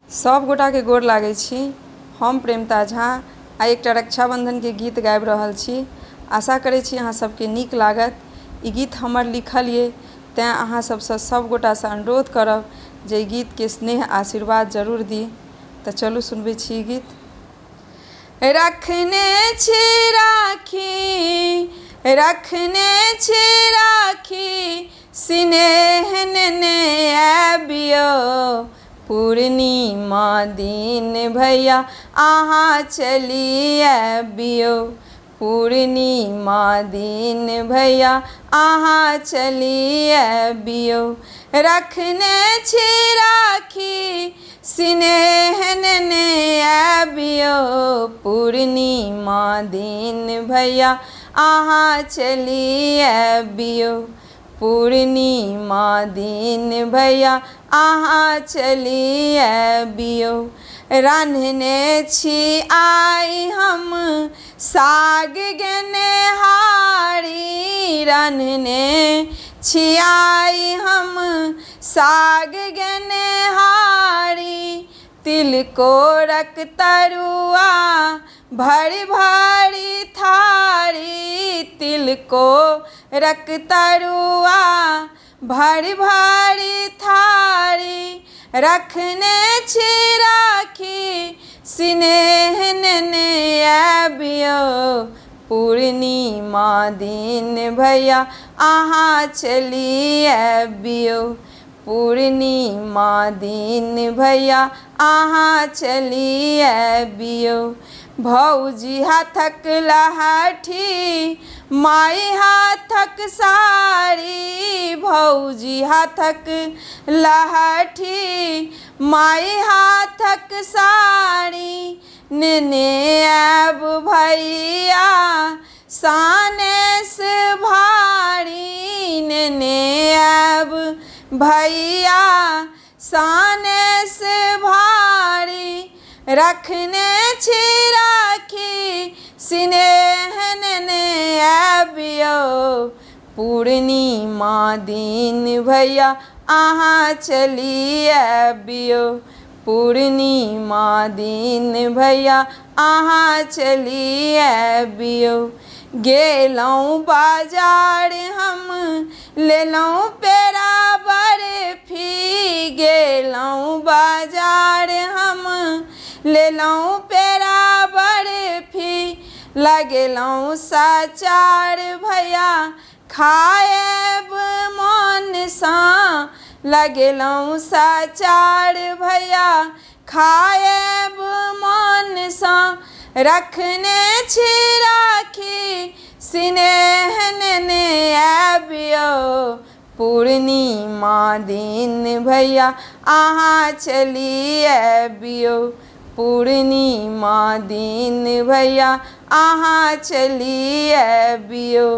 सब गोटाके गोर लागै छी। हम प्रेमता झा आइ एकटा रक्षाबन्धनके गीत गाबि रहल छी। आशा करै छी अहाँ सबके नीक लागत। ई गीत हमर लिखल अइ, तैँ अहाँ सबसँ सब गोटासँ अनुरोध करब जे ई गीतके स्नेह आशीर्वाद जरूर दी। तऽ चलू सुनबै छी ई गीत। रखने छी राखी, रखने छी राखी, सिनेह नेने आबियौ, पूर्णिमा दिन भैया अहाँ चली आबियौ, पूर्णिमा दिन भैया अहाँ चली आबियौ। रखने छी राखी, सिनेह नेने आबियौ, पूर्णिमा दिन भैया अहाँ चली आबियौ, पूर्णिमा दिन भैया अहाँ चली आबियौ। रान्हने छी आइ हम साग गेनहारी, रान्हने छी आइ हम साग गेनहारी, तिलकोरक तरुआ भरि भरि थारी, तिलकोरक तरुआ भरि भरि थारी, रखने छी राखी, सिनेह नेने आबियौ, पूर्णिमा दिन भैया अहाँ चली आबियौ, पूर्णिमा दिन भैया अहाँ चली आबियौ। भौजी हाथक लहठी, माइ हाथक साड़ी, भौजी हाथक लहठी, माइ हाथक साड़ी, नेने आयब भैया सानेस भारी, नेने आयब भैया सानेस भारी, रखने छी राखी, सिनेह नेने आबियौ, पूर्णिमा दिन भैया अहाँ चली आबियौ, पूर्णिमा दिन भैया अहाँ चली आबियौ। गेलहुँ बाजार हम लेलहुँ पेड़ा बर्फी, गेलहुँ बाजार हम लेलहुँ पेड़ा बर्फी, लगेलहुँ सचार भैया खायब मोनसँ, लगेलहुँ सचार भैया खायब मोनसँ, रखने छी राखी, सिनेह नेने आबियौ, पूर्णिमा दिन भैया अहाँ चली आबियौ, पूर्णिमा दिन भैया अहाँ चली आबियौ।